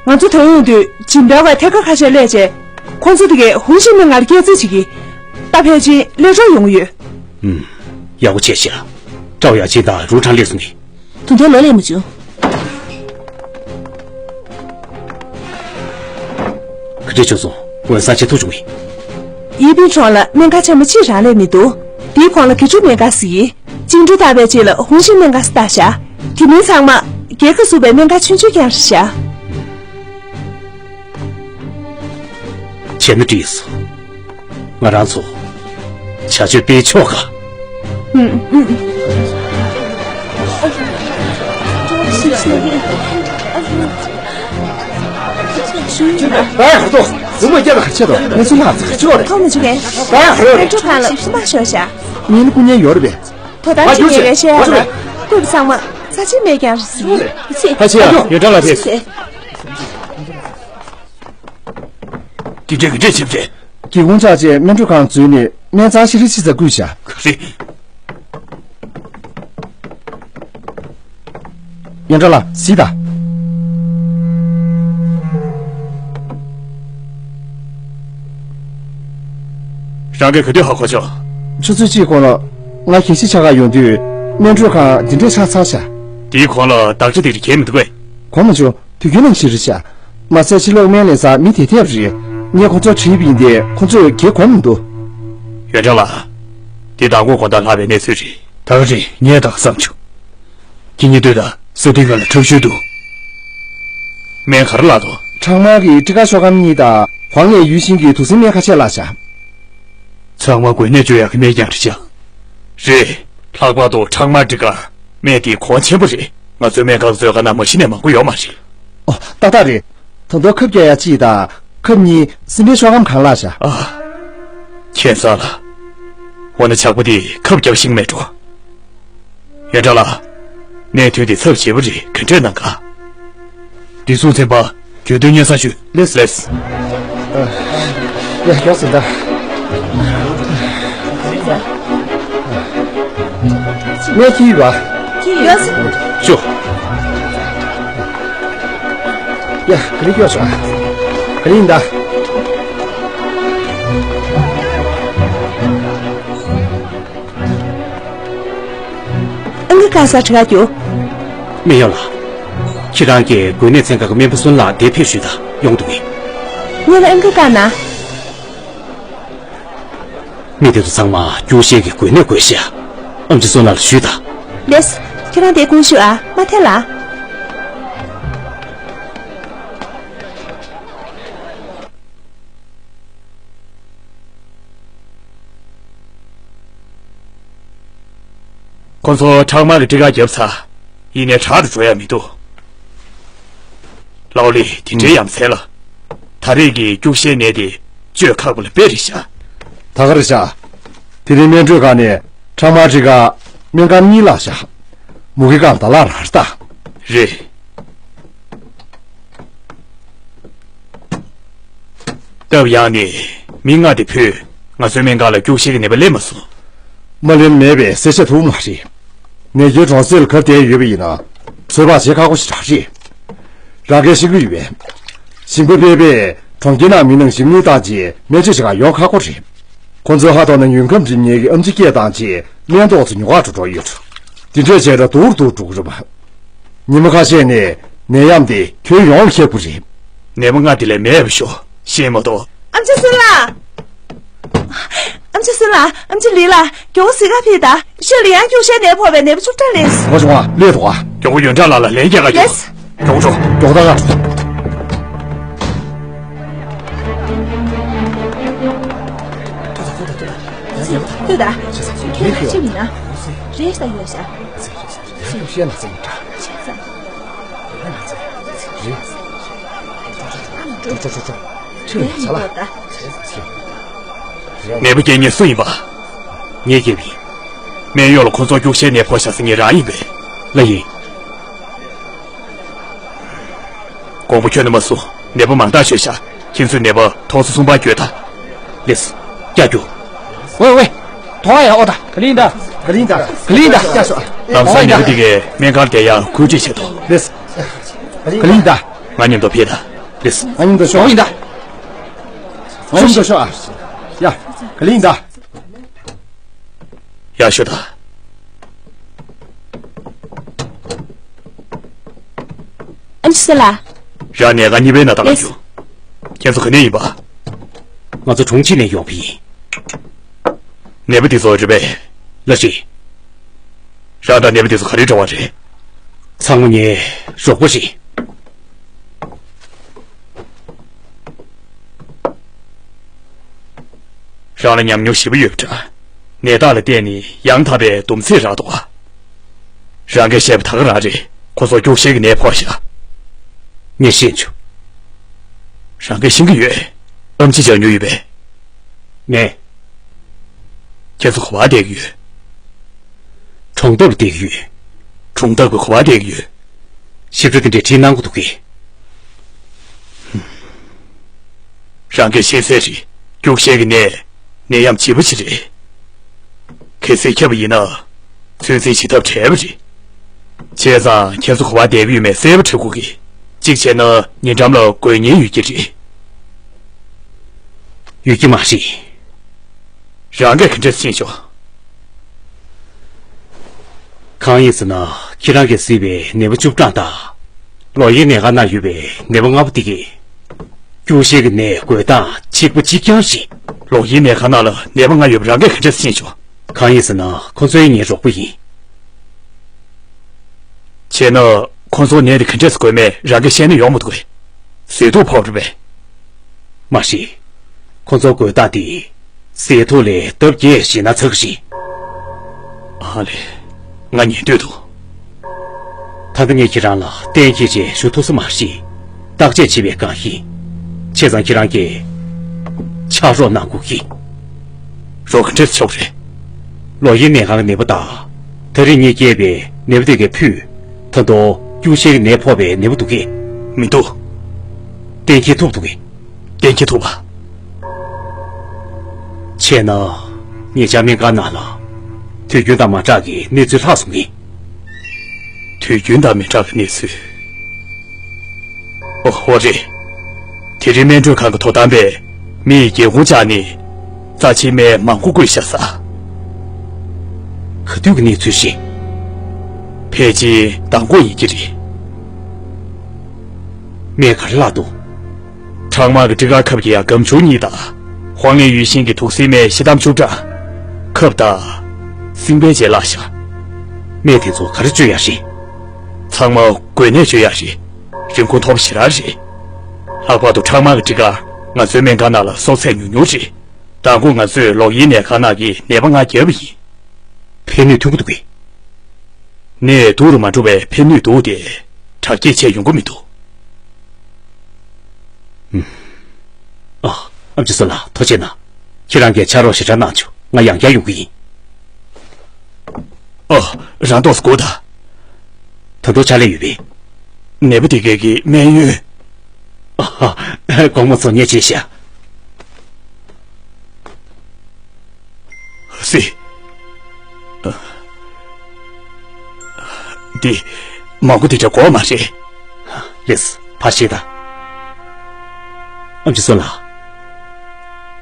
ང་ཚོ་ཐོན་ཡོང་དུས་ཇིན་པའོ་བའི་ཐད་ཀར་ཁ་ཤས་སླེབས་རྗེས། ཁོ་ཚོ་དེ་གས་ཧུང་ཤིན་སྨན་ཁང་ལ་སྐྱེལ་རྩིས་བྱེད་ཀྱི། ད་ཕལ་ཆེར་སླེབས་འགྲོ་ཡོང་གི་ཡོད། ཨུམ། ཡག་པོ་བྱས་ཤག་ཀྲའོ་ཡ་ཆིན་དང་རུའུ་ཁྲང་སླེབས་སོང་ནི། དུང་ཐོག་ལོ་ལེགས་མ་བྱུང་། ག་འདྲས་བྱུང་སོང་། འོན་ས་ཆེ་ཐུག་བྱུང་ངས། ཡི་པིན་ཁྲོང་ལ་སྨན་ཁང་ཆེན་མོ་གཅིག་རག་ལས་མི་འདུག་དེའི་གོང་ལ་གི་ཀྲུ་སྨན་ཁང་ཟེར་གྱི། ཅིང་ཀྲུའུ་ལྟ་བའི་རྗེས་ལ་ཧུང་ཤིན་སྨན་ཁང་ཟེར་བཏགས་ཤག་དེ་མིན་ཚང་མ་སྒེར་ཁ་ཟུག་པའི་སྨན་ཁང་ཆུང་ཆུང་རྐྱང་རེད་ཤག་བྱས་ན་འགྲིག་སོང་། ང་རང་ཚོ་བྱ་སྤྱོད་སྤེལ་ཆོག་ག་ཨ་ཧ་ཏོ། རྫུན་མ་རྒྱབ་ལ་ག་ཆེ་དོ། ང་ཚོ་ལྷག་ཚ་ཆོག་རེད། ཐོག་མ་བཅུག་གས། ཨ་ཧ་རོ། སྨན་ཁང་ལ་ཁུ་མ་ཤོར་ཤག་ངའི་ལ་སྐུ་ཉལ་ཡོད་རེད་པས། དོ་དམ་བྱེད་མཁན་ངས་བཤད་ཡ་ལ། བཀོད་པ་ཚང་མ་རྩ་ཆེ་མེད་ཀྱང་རེད་ཟེར། ཕ་ཆེ་ཡ། ཡོན་ཀྲང་ལགས་ཕེབས། དེ་འདྲས་ཀྱི་འདྲས་ཆེབ་ཆེ། སྒེའུ་ཁུང་ཆག་རྗེས་སྨན་འཕྲོད་ཁང་འཛུལ་ནས་སྨན་ཚང་ཤི་རི་ཆི་ཚ་བསྐུལ་བྱ། ག་རེ། ཡོན་ཀྲང་ལགས་གཟིགས་དང་། རང་གིས་ག་དུས་ཧ་གོ་ཆོག་ཆུ་ཚོད་གཅིག་གོང་ལ་ང་གལ་སྲིད་ཆ་ག་ཡོང་དུས་སྨན་འཕྲོད་ཁང་འདི་འདྲས་ཆགས་ཚར་ཤག་དེའི་གོང་ལ་བདག་ཅག་དེ་རིགས་གས་མི་འདུག་གས། གོ་མ་བྱུང་། དུས་རྒྱུན་ནང་བཞིན་རེད་ཤག་མ་ཟད་ཕྱི་ལོགས་སྨན་ལེན་སར་མི་དེ་ཐེབས་རེད། ངས་ཁོ་ཚོར་དྲིས་པ་ཡིན་ཏེ་ཁོ་ཚོས་གས་གོ་མི་འདུག་ཡོན་ཀྲང་ལགས། འདི་མདང་དགོང་དགོང་དག་ལྷག་པའི་གནས་ཚུལ་རེད། ད་ག་རེད། ངས་ད་ག་བསམ་བྱུང་། ཁྱེད་གཉིས་ལྟོས་དང་། ས་ཐིག་ང་ལ་ཁྲག་ཤུལ་འདུག་སྨན་ག་རེ་བརླག་འདུག་ཁྲག་དམར་གྱི་སྤྲི་དཀར་ཤོག་སྒམ་གཉིས་དང་། ཝང་ལེ་ཡུས་ཤིན་གྱི་དུག་སེལ་སྨན་ཁ་ཤས་བརླག་བཞག་ཚང་མ་འགོས་ནད་བཅོས་ཡག་གི་སྨན་རྐྱང་རེད་ཤག་རེད། ལྷག་པར་དུ་ཁྲག་དམར་སྤྲི་དཀར། སྨན་དེ་གོང་ཆེན་པོ་རེད། ང་ཚོའི་སྨན་ཁང་བཟོས་ག་ན་མ་གཞི་ནས་མང་པོ་ཡོད་མ་རེད། ཨོ། ཏག་ཏག་རེད། ད་དུང་ཁབ་རྒྱག་ཡ་གཅིག་དང་། ཁབ་གཉིས་སྲིན་པོའི་ཤོག་སྒམ་གང་བརླག་བཞག་ཨ། ཁྱད་མཚར་ལ། འོ་ན་ཇག་པ་དེས་ཁབ་བརྒྱབ་ཤིང་མེད་འགྲོ། ཡོན་ཀྲང་ལགས། གནད་དོན་དེ་ཚབས་ཆེ་པོ་རེད། ག་འདྲས་གནང་ག་བདེ་སྲུང་ཚན་པ། གྱོད་དོན་སྙན་སེང་ཞུ། ལེགས་ལེགས། ཡ་མགྱོགས་ཟིན་ད། ངས་ཁྱི་ཡོད་པ། ཁྱི་ཡོད། ཅོ། ཡ་ག་རེ་སྐྱོ་བྱུང་། ག་རེ་ཡིན་ད། བཀག་ས་ཁྲི་ཁ་རྒྱུག་སྨན་གཡོག་ལགས། ཁྱེད་རང་གིས་འགོས་ནད་ཚན་ཁག་གི་སྨན་པ་སུན་ལགས་འདིར་ཕེབས་ཞུས་དང་། ཡོང་འདུག་གས། ངེད་ལ་ཨེམ་ཆི་བཀག་ན། མི་དེ་ཚོ་ཚང་མ་སྐྱུག་ཤལ་གྱི་འགོས་ནད་འགོས་ཤག་ཨེམ་ཆི་སུན་ལགས་ལ་ཞུས་དང་། ལེས། ཁྱེད་རང་དེར་དགོངས་ཞུ་ཨ། མ་ཐལ་ལ། ཁོ་ཚོ་ཁྲག་དམར་གྱི་སྤྲི་དཀར་བརྒྱབ་ཚར། ཡིན་ནའི་དྲག་ཏུ་འགྲོ་ཡ་མི་འདུག་ལའོ་ལི། དེ་འདྲའི་ཡ་མཚན་ལ། ད་རེས་ཀྱི་སྐྱུག་ཤལ་ནད་དེ་བཅོས་ཁག་པོ་ལ་དཔེ་རེད་ཤག་ད་ག་རེད་ཤག་དེ་རིང་སྨན་སྤྲོད་ཁང་ནས་ཁྲག་དམར་སྤྲི་དཀར་སྨན་ཁང་གཉིས་བརླགས་ཤག་མུ་གེ་སྒང་ད་ལ་ར་རེད་ད། རེད། སྟབས་ཡག་ནས་མི་ལྔ་དེ་བོས། ང་ཚོའི་སྨན་ཁང་ལ་སྐྱུག་ཤལ་གྱི་ནད་པ་སླེབས་མ་སོང་། མ་སླེབས་མེད་པའི་གསལ་ཆ་ཐུབ་མ་རེད། ནད་ཀྱི་གྲོང་གསེབ་ལ་ག་བསྡད་ཡོད་པ་ཡིན་ན། ཚོད་དཔག་བྱེད་ཁག་པོ་ཞིག་རང་རེད། རང་གིས་ཤེས་ཀྱི་ཡོད་པས། ཞིང་པ་ཕལ་པས་གྲོང་ཁྱེར་ནང་མི་རྣམས་ཞིབ་ནུས་བཏང་རྗེས་སྨན་བཅོས་བྱེད་གར་ཡོང་ཁག་པོ་རེད། ཁོང་ཚོའི་ཧ་ཐོག་ན་ཡུལ་ཁམས་རིམས་ནད་ཀྱི་ཨེམ་ཆི་སྐད་བཏང་རྗེས་སྨན་ཐོག་ཏུ་ཉོ་གར་འགྲོ་འགྲོ་ཡོད། དེ་འདྲས་བྱས་ན་སྡུག་རུ་སྡུག་འགྲོ་གི་རེད་པ། ཉི་མ་ཁ་ཤས་ནས་ནད་ཡམས་དེ་ཁྱོན་ཡོངས་ལ་ཁྱབ་ཀྱི་རེད། ནད་པ་ལྔ་དེ་ལས་མེད་པ་ཤོག་ཤེས་མ་གཏོགས། ཨེམ་ཆི་སུན་ལགས། ཨེམ་ཆི་སུན་ལགས། ཨེམ་ཆི་ལི་ལགས། མགྱོགས་པོ་གཟིགས་ག་ཕེབས་དང་། ཤོད་ལི་ཡང་སྐྱུག་ཤལ་ནད་ཕོག་པའི་ནད་པ་བཅུ་ཕྲག་སླེབས། ངོ་ཤེས་པ་སླེབས་འདུག་ག་མགྱོགས་པོ་ཡོན་ཀྲང་ལགས་ལ་ལན་རྒྱག་ག་རྒྱུགས། ལེས། མགྱོགས་པོ་འགྲོ། མགྱོགས་པོ་ད་ག་འགྲོ། ལྟོས་དང་། ཁྱེད་ལ་ཅི་མིན་ན། རེས་ད་ཡོད་ཤག་ཡང་ཤེས་ན་ཚེ་ཡིན་འདྲ། ཤེས་ཚ། རེད། ཅོ་ཅོ་ཅོ་ཅོ། ཁྱེད་ལ་བྱ་ལ། ནད་པ་སྐྱེལ་མཁན་སུ་ཡིན་པ། ངས་སྐྱེལ་བ་ཡིན། སྨན་གཡོག་ལ་ཁོ་ཚོར་སྐྱུག་ཤལ་ནད་ཕོག་ཤག་ཟེར་མཁན་རང་ཡིན་པས། ལགས་ཡིན། དགོངས་པ་ཁྱོན་ནས་མ་ཚོམ། ནད་པ་མང་དག་ཤོས་ཤག་ཁྱེད་ཚོས་ནད་པ་ཐོག་ས་གསུམ་པར་བསྐྱོད་དང་། ལེས། རྒྱག་རྒྱུགས། ཝེ་ཝེ། དོ་ཡ་ཨོ་ད། ག་ལིང་ད། ག་ལིང་ད། ག་ལིང་ད། རྒྱག་ཤོག་ལམ་སང་ནད་པ་དེ་གའི་སྨན་ཁང་བསྡད་ཡག་བཀོད་སྒྲིག་བྱེད་དོ། ལེས། ག་ལིང་ད། ང་མཉམ་དུ་ཕེབས་དང་། ལེས། ང་མཉམ་དུ་ཤོག་ང་མཉམ་དུ་ཤོག་ཨ། ཡ། ག་ལིང་ད། ཡག་ཤོས་དང་། ཨེམ་ཆི་སུན་ལགས། རང་ནས་ང་གཉིས་པའི་ནང་ལྟ་ག་ལེས། བྱུང་། ཁྱེད་ཚོ་ག་ནས་ཡིན་པ། ང་ཚོ་གྲོང་ཁྱེར་ནས་ཡོང་བ་ཡིན། ནད་པ་འདི་ཚོ་རེད་པས། ལགས་རེད། རང་དང་ནད་པ་འདི་ཚོ་ག་རེ་འབྲེལ་བ་རེད། ཚང་མ་ངའི་རོགས་པ་རེད། རང་ལ་ཉམས་མྱོང་ཞེ་པོ་ཡོད་པ་འདྲ། ནད་རྟགས་ལ་བལྟས་ནས་ཡང་དག་པའི་སྡོམ་ཚིག་རག་འདུག་ག་རང་གིས་བཤད་པ་ད་ག་རང་རེད། ཁོ་ཚོར་སྐྱུག་ཤལ་གྱི་ནད་ཕོག་ཤག་ངས་ཤེས་བྱུང་། རང་གིས་ཤེས་ཀྱི་ཡོད། ཨེམ་ཆི་སྦྱར་མྱོང་ཡོད་པས། ངས། ཁྱེད་ཚོ་ག་པར་བསྡད་ཀྱི་ཡོད། གྲོང་འདབས་ལ་བསྡད་ཀྱི་ཡོད། གྲོང་འདབས་ཀྱི་ག་པར་བསྡད་ཀྱི་ཡོད། ཞིབ་ཕྲ་དེ་འདྲས་བྲིས་གནང་དགོས་འདུག་གས། རང་གིས་ཤེས་གསལ་རེད། སྐྱུག་ཤལ་གྱི་ནད། ནད་ཡམས་ལྗིད་པོ་ཞིག་རེད། གལ་སྲིད་ཁྱབ་པ་ཡིན་ན། ཚོད་འཛིན་བྱེད་ཐབས་བྲལ་བ་རེད། བྱས་ཙང་ཁྱེད་ཚོ་ག་པར་བསྡད་ཀྱི་ཡོད་མེད་གསལ་པོ་འཕྲོད་དགོས་ཀྱི། གཅིག་བྱས་ན་ཉེ་འགྲམ་ལ་འགོས་ཉེན་ཡོད་ཀྱི་རེད། ཡོད་ཀྱི་མ་རེད། རང་གིས་ག་འདྲས་ཤེས་བྱུང་། གང་ཡིན་ཟེར་ན། ཁྱེད་རང་གིས་གཟིགས་པའི་ནད་པ་བཅུ་གྲངས་དང་། ལོགས་གཡས་ནད་ཁང་ནང་ཡོད་པའི་ནད་པ་ལྔ་པོ་དེ་གས། སྐྱུག་ཤལ་གྱི་ནད་འགོས་སྟངས་གཅིག་པ་གཅིག་རྐྱང་རེད། ལོགས་གཡས་ནད་ཁང་ནང་ལ་ནད་པ་ལྔ་ཡོད་པ་རང་གིས་ག་འདྲས་ཤེས་བྱུང་། གང་ཡིན་ཟེར་ན། ཁོ་ཚོ་ཡང་ངའི་རོགས་པ་ཡིན། བྱས་ན། ཁོ་ཚོར་ནད་དེ་ག་འདྲས་སེ་འགོས་མེད་རང་གིས་ཤེས་ན་ཡོང་མི་འདུག་གས། ཟས་དུག་ཕོག་རེད་པས། མ་རེད། ཁོ་ཚོར་འགོས་སྟངས་དེ། ཟས་དུག་ལས་ལྡབ་བརྒྱད་ཞེད་སྣང་ཚ་གི་རེད། ཨ་ལས། ང་ཉན་འདོད་འདུག་ད་ལྟ་ངས་ཁྱེད་རང་ལ་གཏན་འཁེལ་བྱས་ཞུ་ཐུབ་ས་མ་རེད། བརྟག་དཔྱད་བྱེད་པའི་སྒང་ཡིན། བྱས་ཙང་ཁྱེད་རང་གིས་ཕྱག་རོགས་གནང་དགོས་ཀྱི། རོགས་ག་འདྲས་ཆོག་རེད། ལོགས་གཡས་ནད་ཁང་གི་ནད་པ་དང་། ད་རེས་ངས་སྐྱེལ་བའི་ནད་པ་དེ་གའི་ཕུད། ད་དུང་སྐྱུག་ཤལ་གྱི་ནད་ཕོག་པའི་ནད་པ་འདུག་གས། མི་འདུག་གཏན་འཁེལ་ཐུབ་འདུག་གས། གཏན་འཁེལ་ཐུབ་པ། བྱས་ན། ཉེ་ཆར་སྨན་ཁང་ནང་ལ། དུས་རྒྱུན་དང་མ་འདྲ་གི་གནས་ཚུལ་ལྷག་སོང་གི། དུས་རྒྱུན་དང་མི་འདྲ་བའི་གནས་ཚུལ། ཨོ་ཧོ་རེད། དེ་རིང་སྨན་སྤྲོད་ཁང་གི་དོ་དམ་པས་མི་ཡི་སྒེའུ་ཁུང་བཅག་ནས་རྩ་ཆེའི་སྨན་མང་པོ་བརྐུས་ཤག་ཟེར། ག་དུས་ཀྱི་གནས་ཚུལ་རེད། ཕལ་ཆེར་མདང་དགོང་ཡིན་གྱི་རེད། སྨན་ག་རེ་བརླག་འདུག་ཁྲག་དམར་གྱི་སྤྲི་དཀར་ཁབ་ཀྱི་ཡང་སྒམ་ཆུང་གཉིས་དང་། ཧོང་ལེ་ཡུས་ཤིན་གྱི་དུག་སེལ་སྨན་ཤི་ཏམ་བཅུ་ཕྲག་ཁབ་དང་། སྲིན་བལ་བཅས་བརླག་བཞག་སྨན་དེ་ཚོ་ག་རེ་བཅོས་ཡག་རེད། ཚང་མ་འགོས་ནད་བཅོས་ཡག་རེད། རིན་གོང་མཐོ་པོ་ཞེ་དྲག་རེད། ལྷག་པར་དུ་ཁྲག་དམར་གྱི་སྤྲི་དཀར་ང་ཚོའི་སྨན་ཁང་ནང་ལ་གསོག་ཚད་ཉུང་ཉུང་རེད། མདང་དགོང་ང་ཚོས་ལོག་གཡས་ནད་ཁང་ནང་གི་ནད་པ་ལྔ་བརྒྱབ་པ་ཡིན། ཕན་ནུས་ཐོན་གྱི་འདུག་གས། ནད་སྡུག་རུ་མ་འགྲོ་བའི་ཕན་ནུས་འདུག་སྟེ། དྲག་སྐྱེད་བྱས་ཡོང་གི་མི་འདུག་ཨ། ཨམ་ཆི་སོ་ལགས་ཐུགས་རྗེ་གནང་། ཁྱེད་རང་གིས་ཕྱག་རོགས་ཞེ་དྲག་གནང་བྱུང་། ང་ཡང་བསྐྱར་ཡོང་གི་ཡིན། ཨོ། རང་ཏོག་ཙམ་སྒུག་དང་། ད་དུང་ཕྱག་ལས་ཡོད་པས། ནད་པ་དེ་གས་ཀྱི་སྨན་ཡོན། ཨ། དགོང་མོ་ཚོ་ཉལ་བྱས་ཤག་སི། འདི། མང་པོ་དེ་འདྲ་དགོས་མ་རེད། ལེས། ཕར་ཞིག་དང་། ཨམ་ཆི་སོ་ལགས།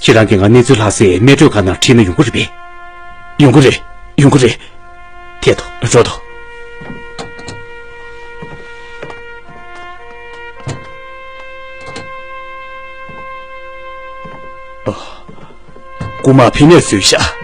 ཁྱེད་རང་གིས་ང་གནས་ཚུལ་ལྷག་སའི་མལ་གྲོས་ཁང་ནང་ཁྲིད་ན་ཡོང་གི་རེད་པས། ཡོང་གི་རེད། ཡོང་གི་རེད། ཐད་དོ། འགྲོ་དོ། ཨ། རྐུ་མ་ཕི་ནས་བཟོས་ཤག་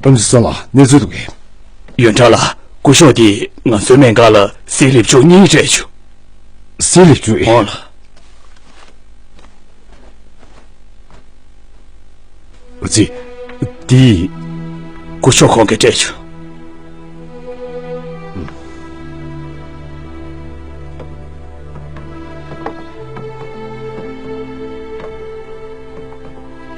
ཨམ་ཆི་སོ་ལགས། གནས་ཚུལ་འདུག་གས། ཡོན་ཀྲང་ལགས། སྐུ་ཞབས་དེས་ང་ཚོའི་སྨན་ཁང་ལ་གསེར་ལེབ་ཅུང་གཉིས་སྤྲད་བྱུང་། གསེར་ལེབ་ཅུང་ཨེ། འོང་ལགས། ཨ་ཙི། འདི། སྐུ་ཞབས་ཁོང་གིས་སྤྲད་བྱུང་།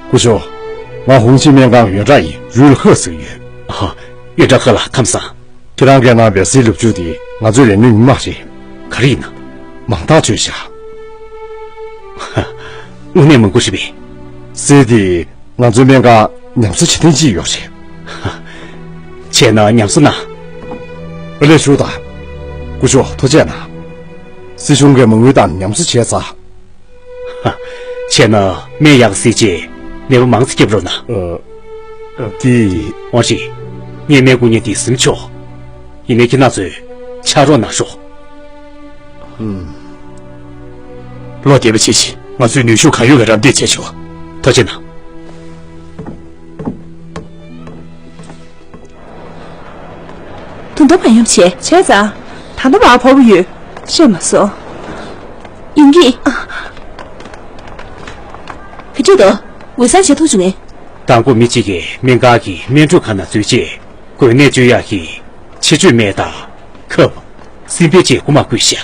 སྐུ་ཞབས། ང་ཧུང་ཆིན་སྨན་ཁང་ཡོན་ཀྲང་ཡིན། རུས་ལ་ཧ་ཟེར་གྱི་ཡོད། ཨ། ཡོན་ཀྲང་ཧ་ལགས་ཁམས་བཟང་། ཁྱེད་རང་གིས་གནང་བའི་གསེར་ལེབ་ཅུང་དེ་ང་ཚོའི་ལས་སྣོན་ཉི་མ་རེད། ག་རེ་ཡིན་ན། མང་དག་བཅོས་བཞག་ཧ། དངོས་གནས་མང་པོ་ཞིག་རེད། གསེར་དེ་ང་ཚོའི་སྨན་ཁང་ཉམས་གསོ་བྱེད་ཐེངས་གཅིག་ཡོད་རེད། ཧ། བྱས་ན་ཉམས་གསོ་གནང་། ཨ་ལས་ཞུ་དང་། སྐུ་ཞབས་ཐུགས་རྗེ་གནང་། སྲིད་གཞུང་གིས་མ་དངུལ་བཏང་ཉམས་གསོ་བྱས་ཚར། ཧ། བྱས་ན་སྨན་ཡག་སྲིད་ཆེད་ནད་པ་མང་ཙམ་སྐྱོབ་རོགས་གནང་། ཨ། དེ། འོང་ཞིག་ངས་སྨན་དགོས་མཁན་དེ་ཟིན་ཆོག་ཡིན་ནའི་ཁྱེད་རང་ཚོས་ཕྱག་རོགས་གནང་ཤོག་ཨུམ། བློ་བདེ་བ་བྱེད་ཅིག་ང་ཚོས་ནུས་ཤུགས་གང་ཡོད་ཀྱིས་རམ་འདེགས་བྱས་ཆོག་ཐུགས་རྗེ་གནང་། ད་ལྟ་བར་ཡོང་བྱས། བྱས་ཙང་། ད་ལྟ་བར་བབས་ཡོད། ཤེས་མ་སོང་། ཡིན་གྱི། ག་འདྲ་འདུག་འོས་གསར་བྱེད་ཐུབ་བྱུང་ངས། དང་པོ་མི་གཅིག་གིས་སྨན་ཁང་གི་སྨན་འཁྲུག་ཁང་ནང་འཛུལ་རྗེས། འགོས་ནད་བཅོས་ཡག་གི་ཕྱི་བཅོས་སྨན་དང་། ཁབ། སྲིན་བལ་བཅས་རྐུ་མ་བརྐུས་ཤག་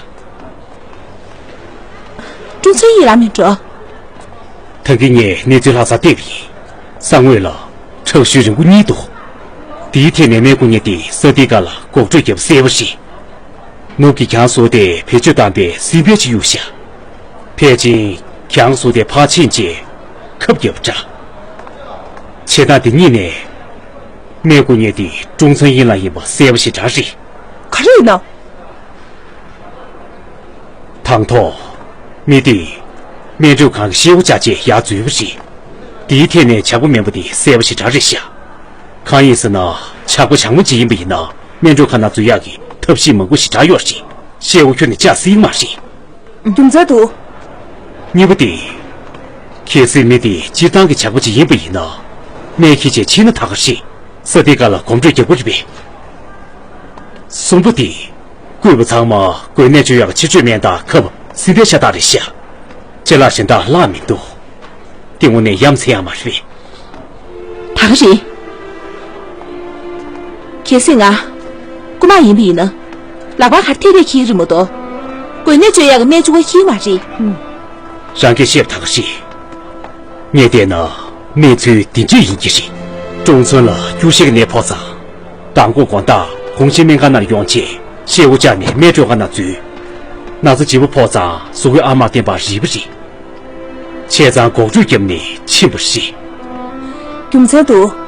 ཀྲུང་ཚོའི་ཡིད་ལ་མི་འགྲོ། ད་གིན་ངས་གནས་ཚུལ་ལྷ་སར་བལྟས་པ་ཡིན། ས་ངོས་ལ་ཁྲག་ཤུལ་རིང་པོ་གཉིས་འདུག་དེའི་ཐད་ནས་སྨན་རྐུ་མཁན་དེས་ས་ཏི་ཀ་ལ་འགོག་སྲུང་བརྒྱབ་གསལ་པོ་རེད། ནུབ་ཀྱི་གྱང་ཟུར་དེ་བེད་སྤྱོད་བཏང་པའི་སྲིན་བལ་ཅིག་གཡུགས་ཤག་ཕལ་ཆེར་གྱང་ཟུར་དེ་ཕར་ཕྱིན་རྗེས་ཁབ་བརྒྱབ་པ་འདྲ། བྱེད་སྟངས་དེ་གཉིས་ནས་སྨན་རྐུ་མཁན་དེ་ཀྲུང་ཚོན་དབྱིན་ལགས་ཡིན་པ་གསལ་པོ་ཞེ་དྲག་རེད། ག་རེ་ཡིན་ནམ། དང་ཐོག་མི་དེས་སྨན་སྤྲོད་ཁང་གི་ཤེལ་སྒོ་བཅག་རྗེས་ཡར་འཛུལ་བ་རེད། དེའི་ཐད་ནས་ཇག་པ་དམན་པ་དེ་གསལ་པོ་ཞེ་དྲག་རེད་ཤག་གང་ཡིན་ཟེར་ན། ཇག་པ་བྱང་མོ་ཅིག་ཡིན་པ་ཡིན་ན་སྨན་སྤྲོད་ཁང་ནང་འཛུལ་ཡག་གི་ཐབས་ཤེས་མང་པོ་ཞེ་དྲག་ཡོད་རེད། ཤེལ་སྒོ་ཁྱོན་ནས་བཅག་སྲིད་ཀྱི་མ་རེད། རྒྱུ་མཚན་འདུག་གཉིས་པ་དེ། གལ་སྲིད་མི་དེ་སྤྱིར་བཏང་གི་ཇག་པ་ཅིག་ཡིན་པ་ཡིན་ན། སྨན་འཁྱེར་བྱས་ཕྱིན་ན་ད་ག་རེད། ས་ཏི་ཀ་ལ་གོམ་བགྲོད་རྒྱག་གི་རེད་པས། གསུམ་པ་དེ། བརྐུས་པ་ཚང་མ་འགོས་ནད་བཅོས་ཡག་ཕྱི་བཅོས་སྨན་དང་ཁབ་སྲིན་བལ་ཤ་སྟག་རེད་ཤག་ཅ་ལག་གཞན་དག་བརླག་མི་འདུག་དེ་དངོས་གནས་ཡ་མཚན་ཡག་མ་རེད་པས། ད་ག་རེད། གལ་སྲིད་ང་རྐུ་མ་ཡིན་པ་ཡིན་ན། ལག་པ་ག་རེ་ཐད་ཐད་འཁྱེར་གྱི་རེད་མ་གཏོགས། འགོས་ནད་བཅོས་ཡག་གི་སྨན་བཅུག་པ་འཁྱེར་མ་རེད། རང་གིས་བཤད་པ་ད་ག་རེད། ངས་བལྟས་ན་གནས་ཚུལ་འདི་འདྲས་ཡིན་གྱི་རེད། ཀྲུང་ཚོན་ལ་སྐྱུག་བཤལ་གྱི་ནད་ཕོག་ཙང་། མདང་དགོང་དགོང་དག་གོང་ཞིང་སྨན་ཁང་ནང་ཡོང་རྗེས་ཤེལ་སྒོ་བཅག་ནས་སྨན་སྤྲོད་ཁང་ནང་འཛུལ། ན་ཚ་ལྗིད་པོ་ཕོག་ཙང་གཟུགས་པོའི་ཨ་མར་བསྟན་པ་རིལ་བ་རེད། བྱས་ཙང་འགོག་སྤྲོད་བརྒྱབ་ནས་ཕྱིན་པ་རེད། རྒྱུ་མཚན་འདུག་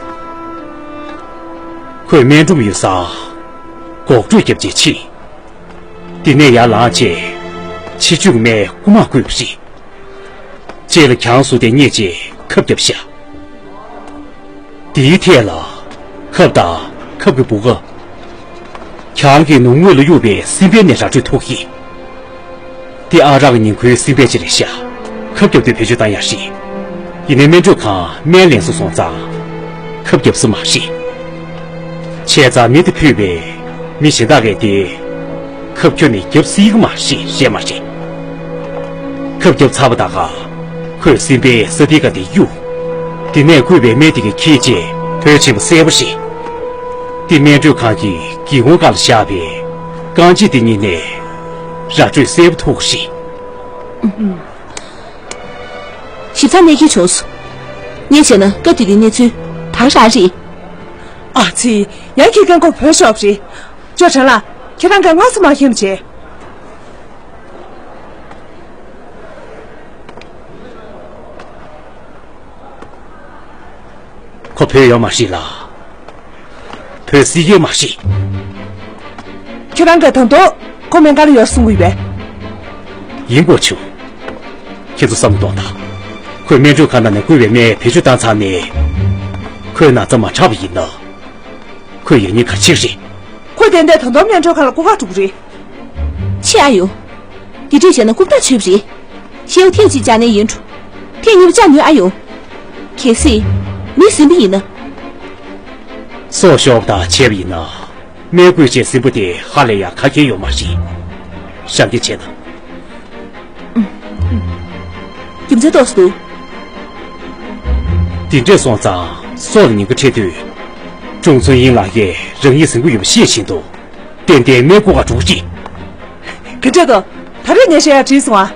ཁོས་སྨན་སྒྲུང་ཡོད་སར་འགོག་སྤྲོད་བརྒྱབ་རྗེས་ཕྱིན། དེ་ནས་ཡར་ལངས་རྗེས་ཕྱི་ཕྱོགས་སྨན་རྐུ་མ་བརྐུས་པ་རེད། ཅེ་ལ་གྱང་སུ་དེ་རྙེད་རྗེས་ཁབ་བརྒྱབ་ཤག་དེའི་ཐད་ལ་ཁབ་དང་ཁབ་ཀྱི་བུ་ག་གྱང་གི་ནུབ་ངོས་ལ་གཡུགས་པའི་སྲིན་བལ་ནས་ར་སྤྲོད་ཐུག་གི། དེ་ཨ་རག་ཉིང་ཁུའི་སྲིན་བལ་ཅིག་རེད་ཤག་ཁབ་བརྒྱབ་དུས་བེད་སྤྱོད་བཏང་ཡག་རེད། ཡིན་ནའི་སྨན་སྤྲོད་ཁང་སྨན་ལེན་སུ་སོང་ཙང་ཁབ་བརྒྱབ་ས་མ་རེད། བྱས་ཙང་མི་དེ་ཕུད་པས་མི་གཞན་དག་གིས་དེ་ཁབ་ཁྱོན་ནས་བརྒྱབ་སྲིད་ཀྱི་མ་རེད། རེད་མ་རེད། ཁབ་བརྒྱབ་ཚར་བ་ད་ག་ཁོས་སྲིན་བལ་ས་ཏི་ཀ་དེ་གཡུགས། དེ་ནས་བརྐུས་པའི་སྨན་དེ་གིས་འཁྱེར་རྗེས་བྲོས་ཕྱིན་པ་གསལ་པོ་རེད། དེ་སྨན་སྤྲོད་ཁང་གི་སྒེའུ་ཁུང་སྒང་ལ་བཞག་པའི་རྐང་རྗེས་དེ་གཉིས་ནས་ར་སྤྲོད་གསལ་པོ་ཐུག་གི་རེད། ཞིབ་ཚགས་གནས་ཀྱི་བྱུང་སོང་། ངས་བྱས་ན་སྐབས་དེ་དུས་གནས་ཚུལ་ད་ག་རང་རེད། ཨ་ཙི། ཡང་ཁྱེད་རྐང་ཁོག་བོད་ཤོག་རེད། ཅོ་དྲན་ལ། ཁྱེད་རང་གིས་སྔ་སེ་མ་ཤེས་ནི་བྱས། ཁོ་བོད་ཡོད་མ་རེད་ལ། བོད་སྲིད་ཡོད་མ་རེད། ཁྱེད་རང་གིས་ད་དུང་ཁོ་སྨན་ཁང་ལ་ཡོད་གསུང་གི་ཡོད་པས། ཡིན་དགོས་བྱུང་། ཁྱེད་ཚོ་བསམ་བློ་གཏོང་དང་། ཁོས་སྨན་སྤྲོད་ཁང་ནང་ནས་བརྐུས་པའི་སྨན་བེད་སྤྱོད་བཏང་ཚར་ནས། ཁོའི་ན་ཚ་མར་དྲག་པ་ཡིན་ན། ཁོས་ཡག་ཉེས་ག་རེ་བྱེད་ཀྱི་རེད། ཁོ་ཏན་ཏན་ད་དུང་སྨན་སྤྲོད་ཁང་ལ་རྐུ་གར་འགྲོ་གི་རེད། ཕྱིན་ཨ་ཡོ། འདི་འདྲས་བྱས་ན་རྐུབ་བཀྲག་ཆོད་པ་རེད། ཤེའུ་ཐེངས་གཅིག་བཅག་ནའི་ཡིན་འགྲོ། ཐེངས་གཉིས་པ་བཅག་ནུས་ཨ་ཡོ། གལ་སྲིད། མི་ཟིན་པ་ཡིན་ན། སྲོག་ཤོར་བ་དང་བྱས་པ་ཡིན་ན། སྨན་བརྐུས་བྱས་ཟིན་པོ་དེ་ཧ་ལས་ཡག་ག་གེ་ཡོད་མ་རེད། ཤ་འགྱེད་བྱས་ན། རྒྱུ་མཚན་ཏོག་ཙམ་འདུག་དེ་འདྲས་སོང་ཙང་སྲོག་ལ་ཉེན་ཁ་འཕྲད་དུས། ཀྲུང་ཚོན་དབྱིན་ལགས་ཀྱིས་རང་ཉིད་ཟིན་གྱི་ཡོད་པ་ཤེས་བཞིན་དུ། ཏན་ཏན་སྨན་རྐུ་གར་འགྲོ་གི་རེད། ག་འདྲས་འདུག་ད་རེས་ངས་བཤད་ཡག་བྲིས་སོང་ཨ།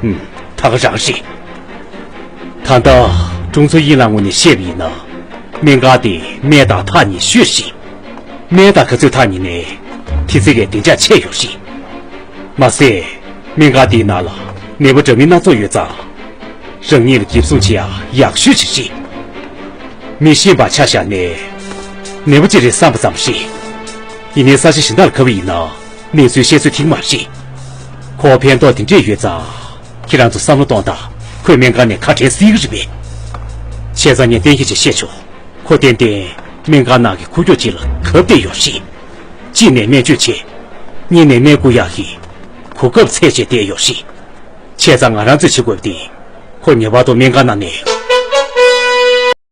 ཧུམ། ད་ག་རང་རེད། ད་ལྟ་ཀྲུང་ཚོན་དབྱིན་ལགས་ངོས་ནས་བཤད་པ་ཡིན་ན། སྨན་ཁང་དེ་སྨན་དང་ཐག་ཉེ་ཤོས་ཤིག་སྨན་དང་ག་ཚོད་ཐག་ཉེ་ནས་དེ་ཚོད་ཀྱི་བདེ་འཇགས་ཆེ་ཡོད་རེད། མ་ཟད། སྨན་ཁང་དེའི་ནང་ལ་ནད་པ་འདྲ་མིན་སྣ་ཚོགས་ཡོད་ཙང་། རང་ཉིད་ལ་འགེབས་སྲུང་བྱེད་ཡག་ཡག་ཤོས་ཤིག་རེད། མི་ཤེས་པ་ཆ་བཞག་ནས། ནད་པ་ཅིག་རེད་བསམ་པ་ཙམ་རེད། ཡིན་ནའི་ས་ཆ་གཞན་དག་ལ་གབ་པ་ཡིན་ན། གནས་ཚུལ་བཤད་ཚོད་ཐིག་མ་རེད། ཁོ་ཕན་ཐོགས་དེ་འདྲས་ཡོད་ཙང་། ཁྱེད་རང་ཚོ་བསམ་བློ་གཏོང་དང་། ཁོས་སྨན་ཁང་ནས་ཁ་བྲལ་སྲིད་ཀྱི་རེད་པས། བྱས་ཙང་ངས་གཏན་འཁེལ་ཅིག་བཤད་ཆོག་ཁོ་ཏན་ཏན་སྨན་ཁང་ནང་གི་ཁུག་ཀྱོག་ཅིག་ལ་གབ་བསྡད་ཡོད་རེད། གཅིག་ནས་སྨན་བཅོས་བྱེད། གཉིས་ནས་སྨན་བརྐུ་ཡག་གི་གོ་སྐབས་འཚོལ་བྱས་བསྡད་ཡོད་རེད། བྱས་ཙང་ང་རང་ཚོས་བྱེད་དགོས་པ་དེ། ཁོ་ངེས་པར་དུ་སྨན་ཁང་ནང་ནས་